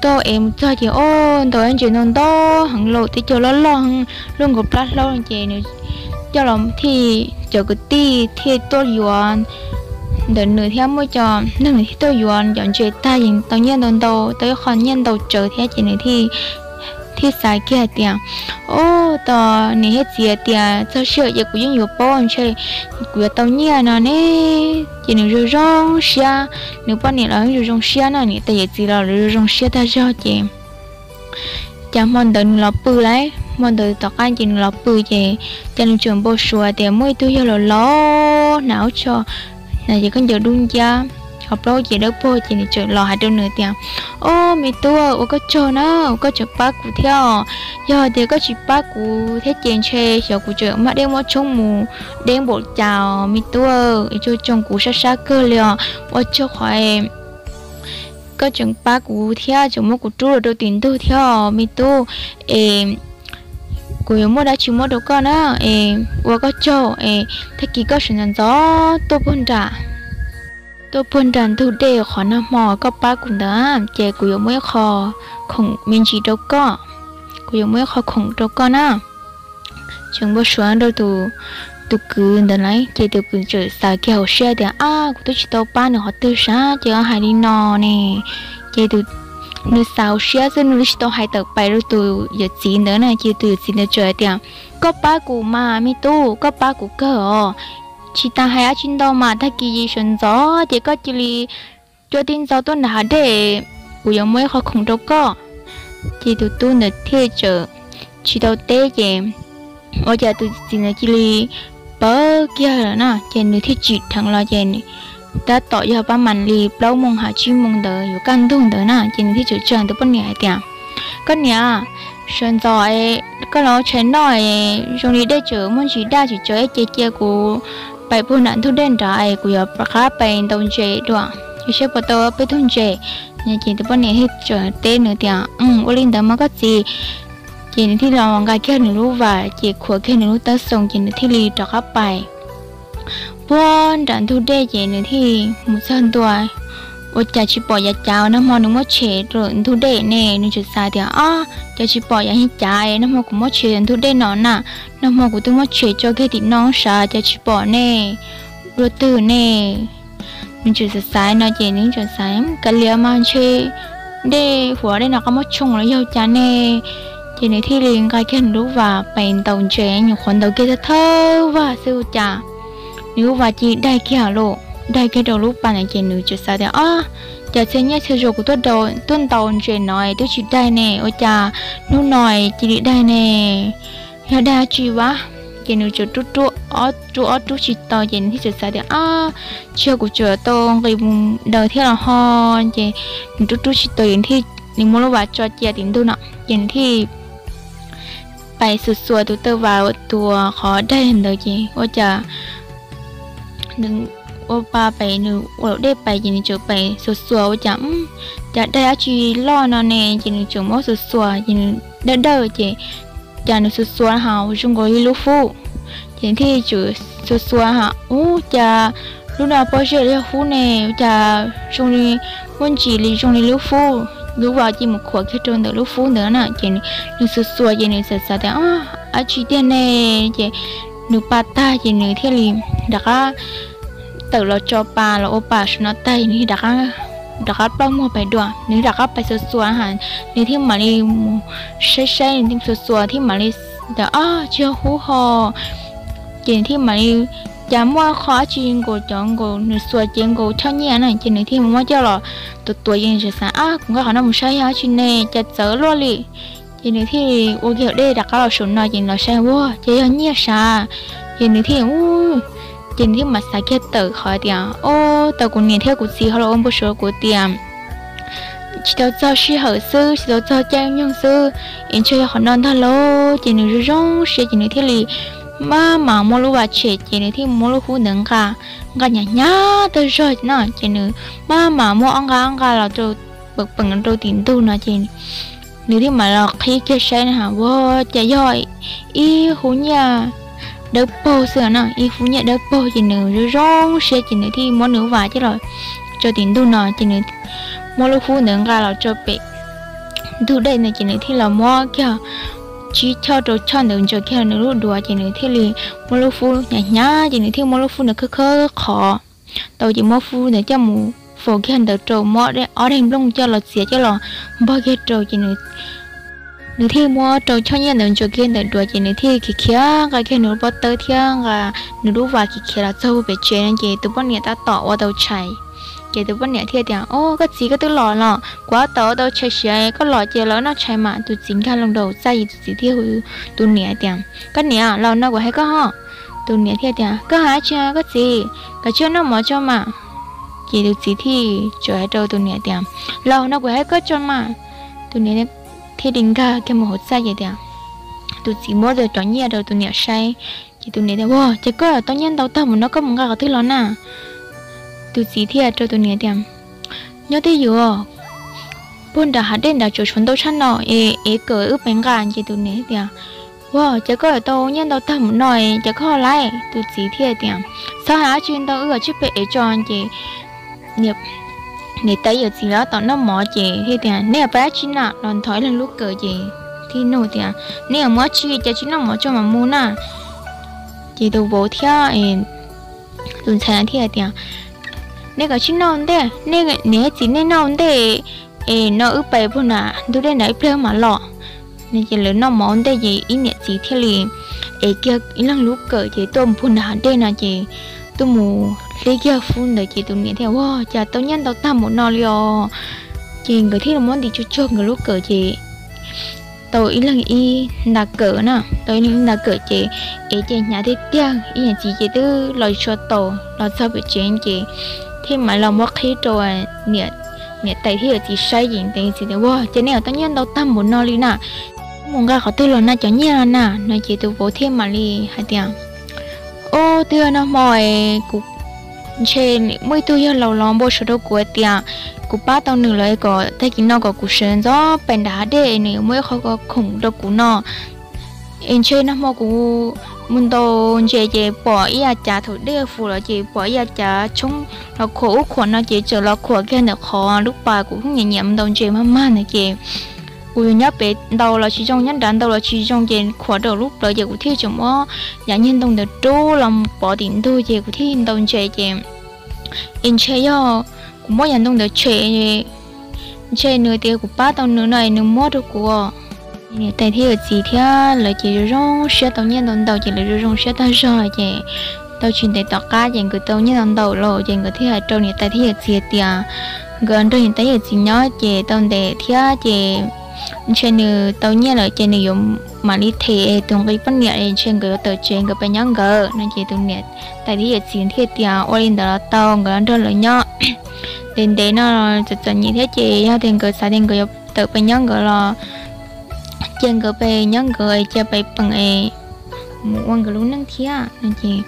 Tuaj ev mus txog ces, o, ntaus ntses ntau ntau heev lauj, tej cov loj loj luaj nkaus plab hlaub ces nws coj los thiaj cov kwv tij thiaj tuaj yuav ntawm nws thiab muaj cov neeg thiaj tuaj yuav cov ntses tag ces tau nyiaj ntau ntau, tau ib qho nyiaj ntau tsawv thiab ces nws thiaj xav kiag hais tias, O, tos niam thiab txiv tias txog sij hawm ces kuv yeej yuav paub ntshe kuv yuav tau nyiaj no ne. Ces nws zoo zoo siab, nws poj niam los zoo zoo siab na, niam tais yawm txiv los zoo zoo siab tag zog ces cas hmo ntawd nws los pw lawm, hmo ntawd tom qab ces nws los pw ces cas nws tseem npau suav tias muaj ib tug yawg laus laus hnav ub tso, hnav ces khaub ncaws dub nciab, hos plaub ces dawb paug ces nws tseem los hais rau nws tias, O, me tub, ua koj tsaug na, ua koj tseem pab kuv thiab os. Yog tias koj tsis pab kuv thiab ces ntshe xyov kuv tseem muab dej muab tshoob mus deb npaum cas os me tub, es tsuas tsoo kuv sab sab kawg li os. Ua tsaug qhov koj tseem pab kuv thiab tseem muab kuv rub los rau tim ntug thiab os me tub. Es kuv yuav muab dab tsi muab rau koj na, es ua koj tsaug es tag kis koj sawv ntxov ntxov tuaj puag nram, tuaj puag nram ntug dej qhov nag hmo koj pab kuv ntawd ces kuv yuav muab ib qho khoom me ntsis rau koj, kuv yuav muab ib qho khoom rau koj na. Tseem npau suav rau tus kwv ntawd lawm ces tus kwv tseem xav kiag hauv siab tias, Ab, kuv twb tsis tau pab nws qhov twg sav ces hais li no ne. Ces nws xav hauv siab xwb, nws twb tsis tau hais tawm pais rau tus yawm txiv ntawd na, ces tus yawm txiv ntawd tseem hais tias, Koj pab kuv mas me tub, koj pab kuv kawg os. Tsis tas hais dab tsi ntau mas tag kis sawv ntxov ces koj cia li cuab tib ntxov tuaj nram hav dej, kuv yuav muab ib qho khoom rau koj. Ces tus tub ntawd thiaj tseem tsis tau teb ces ua cas tus txiv ntawd cia li pawv kiag lawm na, ces nws thiaj tsim dheev los ces tab tom yog pab mam li plaub moos ha tsib moos ntawd yuav kaj ntug ntawd na, ces nws thiaj tseem tseg tus poj niam hais tias, Koj niam, sawv ntxov koj los ua tshais noj, zoo li dej tseem muaj ntsis daj tsis tsawv ces cia kuv pais puag nram ntug dej nrad es kuv yuav rov qab pais ntaus ntses dua, es saib puas tau peb tug ntses. Ces tus poj niam thiaj teb nws tias, Ua li ntawd mas koj txiv. Ces nws thiaj los nqa kiag nws lub vas ces khuam kiag nws lub tawb xoo ces nws thiaj li rov qab pais. Puag nram ntug dej ces nws thiaj mus txog ntua, ua cas tsis pom yav cav nag hmo nws muab tshem rau ntug dej ne. Nws tseem xav tias, Ob, cas tsis pom yav cav nag hmo kuv muab tshem ntug dej no na, nag hmo kuv twb muab tshem tso kiag tim no sav cas tsis pom ne, dua twg ne? Nws tseem xav xav no ces nws tseem xav, Kav liam mas ntshe dej huam dej no qab muab tshooj los yog cas ne. Ces nws thiaj li nqa kiag nws lub vas pais ntaus ntses, nyuam qhuav ntaus kiag thawj thawj vag xwb ua cas nws lub vas cia li daig kiag lawm, daig kiag rau lub pas ntawd ces nws tseem xav tias, Ob, cas txhia niaj txhia zaus kuv tuaj ntaus ntses no twb tsis daig ne, ua cas hnub no cia li daig ne? Yog daig dab tsi vas? Ces nws tseem rub rub ob rub tsis tau ces nws thiaj tseem xav tias, Ab, tsis yog kuv tseem tau nqis mus daws thiab los ho? Ces nws rub rub tsis tau ces nws muab lub vas tso cia tim ntug no ces nws thiaj pais xuas xuas tus taw vas tus qhov daig ntawd ces ua cas nws ua pa pais, nws ua dej pais ces nws tseem pais xuas xuas ua cas, Cas daig dab tsi loj no ne? Ces nws tseem muab xuas xuas ces nws dawb dawb ces cas nws xuas xuas ha zoo nkaus li lub fub. Ces nws thiaj tseem xuas xuas ha, Ub, cas lub no pob zeb los yog fub ne? Cas zoo li muaj ntsis li zoo li lub fub. Lub vas cia li mus khuam kiag rau ntawm lub fub ntawd na ces nws xuas xuas ces nws txawm xav tias, Ab, dab tsi tiag ne? Ces nws pa tag ces nws thiaj li rov qab tawm los tso pa los ua pa saum no tag nws rov qab ploj muag pais dua, nws rov qab pais xuas xuas ha, nws thiaj mam li mus saib saib, nws thiaj xuas xuas thiaj mam li tias, Ob, tsis yog fub ho. Ces nws thiaj mam li, cas muaj qhov dab tsi nkaus cov nkaus nws xuas ces nkaus choj nyiaj na ces nws thiaj muab coj los tuav tuav ces nws tseem xav, Ab, kuv nqa qhov no mus saib yog dab tsi ne, cas txawv luaj li. Ces nws thiaj ua kiag dej rov qab los saum no ces los saib ua cas yog nyiaj sav. Ces nws thiaj, ces nws thiaj mam xav kiag tawm qhov tias, Ob, tau kuv niam thiab kuv txiv ho los ua npau suav kuv tias tsis tau txog sij hawm xwb, tsis tau txog caij nyoog xwb, es ntshe yog qhov no ntag lauj. Ces nws zoo zoo siab ces nws thiaj li maj mam muab lub vas tshem ces nws thiaj muab lub fub ntawd nqa, nqa hnyav hnyav tag zog na ces nws maj mam muab ob nqa ob nqa los rau, peem peem rau tim ntug no ces nws thiaj mam los qhib kiag saib na ha, ua cas yog ib fub nyiaj dawb paug xwb na, ib fub nyiaj dawb paug ces nws zoo zoo siab ces nws thiaj muab nws lub vas coj los rau tim ntug no ces nws muab lub fub ntawd nqa los rau pem ntug dej ntawd ces nws thiaj los muab kiag tsib choj rau choj ntawd ntsaws kiag nws lub duav ces nws thiaj li muab lub fub hnyav hnyav ces nws thiaj muab lub fub ntawd khawb khawb qhov tau ces muab fub ntawd coj mus faus kiag ntawd rau, muab ob daim nplooj coj los txiav coj los npog kiag rau ces nws thiaj muab rau choj nyiaj ntawd ntsaws kiag ntawm duav ces nws thiaj khiav khiav nqa kiag nws lub pob tawb thiab nqa nws lub vas khiav khiav los txog pem tsev no ces tus poj niam tab tom ua tau tshais. Ces tus poj niam thiaj tias, Ob, koj txiv, koj twb los los? Kuv tab tom ua tau tshais siav, koj los ces los noj tshais mas. Tus txiv nkag loo rau txaj ces tus txiv thiaj hu tus niam tias, Koj niam, los no kuv hais koj ho. Tus niam thiaj tias, Koj hais dab tsi koj txiv? Kav tsij noj mov tso mas. Ces tus txiv thiaj tsuas hais rau tus niam tias, Los no kuv hais koj tso mas. Tus niam thiaj li nkag kiag mus hauv txaj ces tias, tus txiv muab cov nyiaj rau tus niam saib. Ces tus niam tias, Ua, ces koj tau nyiaj ntau tag mus no koj mus nqa qhov twg los na? Tus txiv thiaj rau tus niam tias, Nyob twj ywm, puag nram hav dej nrad tseem tshuav ntau tshaj no es, es kawm wb pais nqa. Ces tus niam tias, Ua, ces koj tau nyiaj ntau tag mus no es ces koj ho laiv? Tus txiv thiaj tias, Txhob hais dab tsi ntau, wb tsij pem ev tso. Ces niam tais yawm txiv lawv tab tom noj mov ces thiaj tias, Nej yuav pais dab tsi na? Los nthos ib leeg lub kawm ces thiaj nug tias, Nej yuav mus dab tsi, ces tsij noj mov tso mam mus na. Ces tus vauv thiab tus ntxhais thiaj tias, Nej kav tsij noj ntej, nej niam txiv nej noj ntej es no wb pais puag nram ntug dej nrad ib pliag mam los. Ces lawv noj mov ntej ces ib niam txiv thiaj li ev kiag ib leeg lub kawm ces tuaj puag nram hav dej no ces tuaj mus hlib kiag fub ntawd ces tus niam thiaj, Ua, cas tau nyiaj ntau tag mus no li os. Ces nkawd thiaj li muab ntim tsuag tsuag nkawd lub kawm ces tau ib leeg ib nta kawm na, tau ib leeg ib nta kawm ces ev ces hnyav tiag tiag, ib niam txiv ces twb los tsis tau los txog pem tsev ces thiaj mam los muab qhib rau niam tais thiab yawm txiv saib ces tus txiv tias, Ua, ces nej yuav tau nyiaj ntau tag mus no li na, mus nqa qhov twg los na cov nyiaj no na? No ces tus vauv thiaj mam li hais tias, Ub, twb yog nag hmo es kuv Ntshe muaj ib tug yawg laus los npau suav rau kuv tias kuv pab tau nws lawm kom tag kis no kom kuv sawv ntxov pem nram hav dej nws yuav muaj ib qho khoom rau kuv no. Es ntshe nag hmo kuv mus ntaus ntses ces pom ib yav cav thaum dej fum los ces pom ib yav cav tshoob los khuam ub khuam no ces txawm los khuam kiag ntawm qhov lub pas kuv pheej nyiam nyiam mus ntaus ntses mag mag ntawd ces kuv yuav nyob pem ntaus los tsis zoo, nyob nrad ntaus los tsis zoo ces khuam rau lub plawv ces kuv thiaj tseem muab yav nyiag ntoo ntawd rub los mus pov tim ntug ces kuv thiaj ntaus ntses ces es ntshe yog kuv muab yav ntoo ntawd tshem, ntshe nws tias kuv pab tau nws no es nws muab rau kuv. Niam tais thiab yawm txiv thiab lawv ces zoo zoo siab tau nyiaj ntau ntau ces lawv zoo zoo siab tag zog ces tau tsis ntev tom qab ces nkawd tau nyiaj ntau ntau lawm ces nkawd thiaj hais rau niam tais thiab yawm txiv tias nkawd nrog niam tais yawm txiv nyob ces tau ntev thiab ces ntshe nws tau nyiaj lawm ces nws yuav mam li them tus nqi poj niam es ntshe nkawd yuav tawm tsev nkawd pes nyob nkawd no ces tus niam tais thiab yawm txiv thiaj tias ua li ntawd los tau, nkawd nrog lawv nyob ntev ntev no txom txom nyem thiab ces yog tias nkawd xav tias nkawd yuav tawm pes nyob nkawd los cia nkawd pes nyob nkawd, cia pes peem es mus ua nkawd lub neej thiab no ces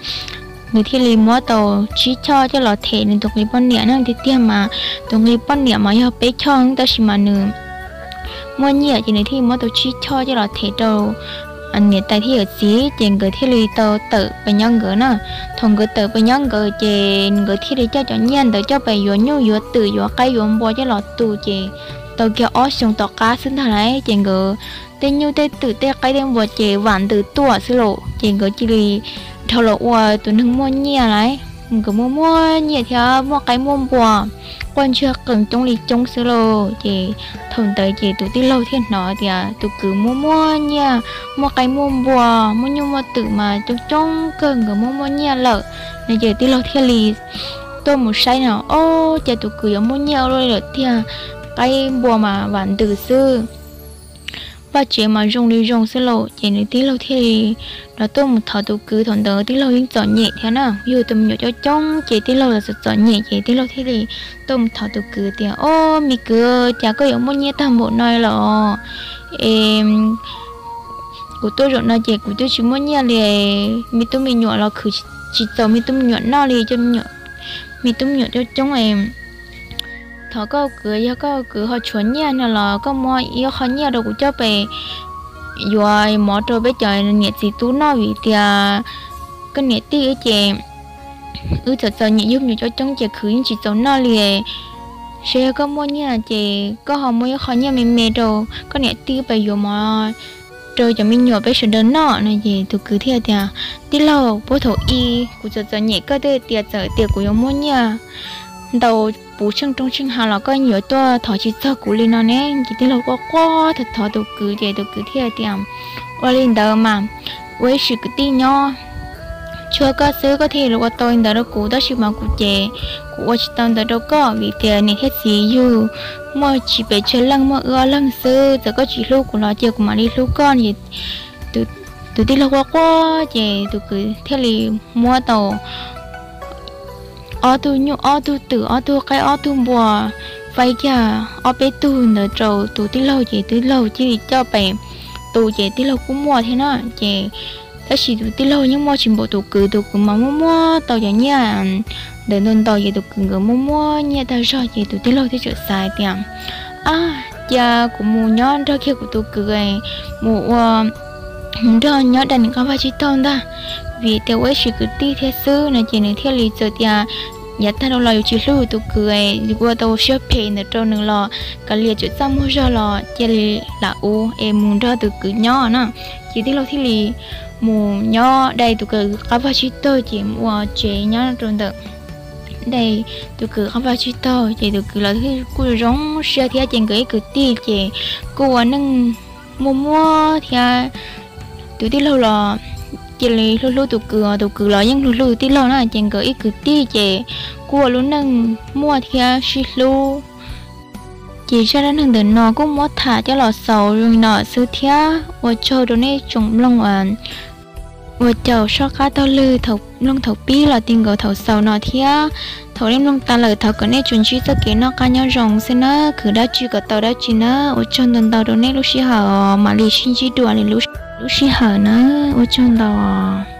nws thiaj li muab tau tsib choj coj los them nws tus nqi poj niam na. Tiag tiag mas tus nqi poj niam mas yog peb choj tab sis mas nws muaj nyiaj ces nws thiaj li muab tau tsib choj coj los them rau niam tais thiab yawm txiv ces nkawd thiaj li tau tawm pes nyob nkawd na. Thaum nkawd tawm pes nyob nkawd ces nkawd thiaj li coj cov nyiaj ntawd coj pes yuav nyuj yuav twm yuav qaib yuav npua coj los tu ces tau kiag ob xyoos tom qab xwb ntag lauj ces nkawd tej nyuj tej twm tej qaib tej npua ces vam ntws tuaj xwb lauj ces nkawd cia li dhau los ua tus neeg muaj nyiaj lauj. Nkawd muaj muaj nyiaj thiab muaj qaib muaj npua quaj ntsiag qees coob li coob xwb lauj ces thaum ntawd ces tus tij laug thiaj hnov tias tus kwv muaj muaj nyiaj, muaj qaib muaj npua, muaj nyuj muaj twm mas coob coob kawg, nkawd muaj muaj nyiaj lawm no ces tij laug thiaj li tuaj mus saib no, ob, cas tus kwv yuav muaj nyiaj ua luaj li lawm tiag, qaib npua mas vam ntws xwb, vaj tsev mas zoo li zoo xwb lauj ces nws tij laug thiaj li los tuaj mus thov tus kwv. Thaum ntawd tij laug yeej txom nyem thiab na, yug tus me nyuam coob coob ces tij laug los txom txom nyem ces tij laug thiaj li tuaj mus thov tus kwv tias, Ob, me kwv, cas koj yuav muaj nyiaj tag npaum no lawm? Es kuv tuaj zaum no ces kuv twb tsis muaj nyiaj li, me tub me nyuam los khwv tsis txaus me tub me nyuam noj li, me tub me nyuam coob coob. Thov koj kwv, yog koj kwv ho tshuav nyiaj no los koj muab ib qho nyiaj rau kuv coj pes yuav mov rau peb cov niam txiv tub noj vim tias koj niam tij wb ces wb txom txom nyem yug me nyuam coob coob ces khwv yeej tsis txaus noj li. Seb yog koj muaj nyiaj ces koj ho muab ib qho nyiaj me me rau koj niam tij wb pes yuav mov rau cov me nyuam peb sawv daws noj no ces tus kwv thiaj tias, Tij laug, puag thaum ub kuv txom txom nyem koj twb tias txawm tias kuv yuav muaj nyiaj ntau puv tsheej roob tsheej hav los koj yuav tuaj thov tsis txog kuv li no ne. Ces tij laug quaj quaj thov thov tus kwv ces tus kwv thiaj tias, Ua li ntawd mas ua ib sim kwv tij nyob, tshuav koj xwb koj thiaj li ua tau li ntawd rau kuv, tab sis mas kuv ces kuv ua tsis tau ntawd rau koj vim tias niam thiab txiv yug muaj tsis pes tsawg leej, muaj wb ob leeg xwb, txawm koj tsis hlub kuv los cia kuv mam li hlub koj. Tus tij laug quaj quaj ces tus kwv thiaj li muab tau ob tug nyuj ob tug twm ob tug qaib ob tug npua faib kiag ob peb tug ntawd rau tus tij laug ces tij laug cia li coj pes tu ces tij laug kuj muaj thiab na. Ces tab sis tus tij laug yeej muaj tsis npaum tus kwv, tus kwv mas muaj muaj tau cov nyiaj ntawd ntau ntau ces tus kwv nkawd muaj muaj nyiaj tag zog ces tus tij laug thiaj txawm xav tias, Ab, cia kuv mus nyob nrog kiag kuv tus kwv, mus ua, mus nrog nyob dai nws qab vaj tsib taug ntag, vim tias ua ib sim kwv tij thiab xwb no ces nws thiaj li txawm tias, Yav tag los yus tsis hlub yus tus kwv, yus ua tau siab phem ntawd rau nws los kav liam, txawm txaj muag zog los cia li lam ua es mus nrog tus kwv nyob na. Ces tij laug thiaj li mus nyob dai tus kwv qab vaj tsib taug ces mus ua tsev nyob rau ntawm dai tus kwv qab vaj tsib taug ces tus kwv los kuj zoo siab thiab ces nkawd ib kwv tij ces kuj ua neej muaj muaj thiab. Tus tij laug los cia li hlub hlub tus kwv, tus kwv los yeej hlub hlub tus tij laug na ces nkawd ib kwv tij ces kuj ua lub neej muaj thiab sib hlub. Ces zaj dab neeg ntawm no kuj muab tham coj los xaus zoo li no xwb thiab ua tsaug rau nej tsoom mloog, ua caum soj qab taug lw thaum mloog thaum pib los ti nkaus thaum xaus no thiab. Thaum nej mloog tas lawm thov kom nej tsuas ntsib txoj kev noj qab nyob zoo xwb na, khwv dab tsi kom tau dab tsi na. Ua tsaug ntau ntau rau nej lub sij hawm, mam li sib ntsib dua li lub sij hawm na. Ua tsaug ntau.